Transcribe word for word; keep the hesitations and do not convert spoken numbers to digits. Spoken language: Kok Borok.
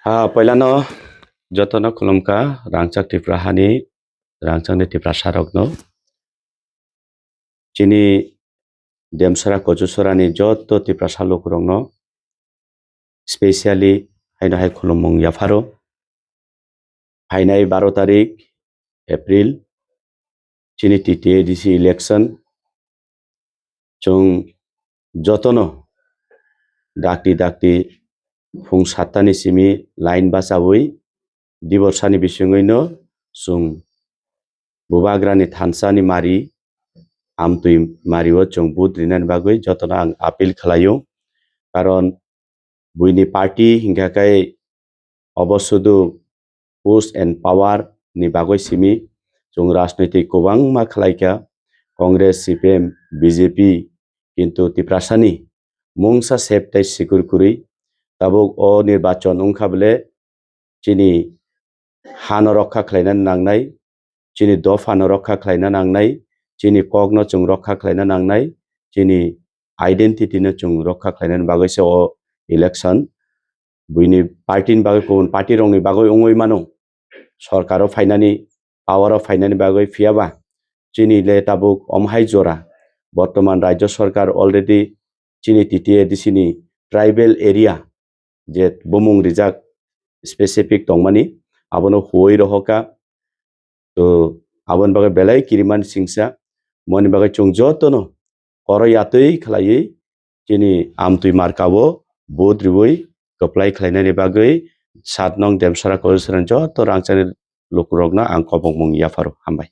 Ha, poilano jotono khulumkha rangchak Tripura hani, rangchakni Tiprasarokno. Chini Demsara Kochusorani joto Tiprasa lukurokno specially haino hai khulummung yapharo. Phainai baro tarik April chini T T A D C election. Chwng jotono dakti dakti phung sattani simi line bachawi diborsani bisingwino chwng Bubagrani thansani mari, amtwi mario chwng vote rinani bagwi jotono ang appeal khlaio. Karon buini party hinkha khe obo sudu post and power ni bagwi simi. Chwng rajnoitik kwbangma khlaikha, Congress, C P M, B J P, kintu Tiprasani mungsa sep tei sikur kwrwi. Tabuk o nirbachon wngkha bole chini hano rokha khlaina nangnai, chini dophano rokha khlaina nangnai, chini kokno chwng rokha khlaina nangnai, chini identity no chwng rokha khlainani bagwi se o election. Buini party ni bagwi, kubun party rokni bagwi wngwi mano, sorkaro phainani, power o phainani bagwi. Phiyaba chini le tabuk omhai jora, bortoman rajyo sorkar already chini T T A D C ni tribal area je bumung rijak specific tongmani, abono huoi rohoka. To aboni bagwi belai kiriman singsa, moni bagwi chwng jotono koro yatwi khlaiwi chini amtwi markao vote riwi kwplai khlainani bagwi sat nong Demsara Kochusorani joto rangchakni lukurokno ang kobokmung yapharo. Hambai.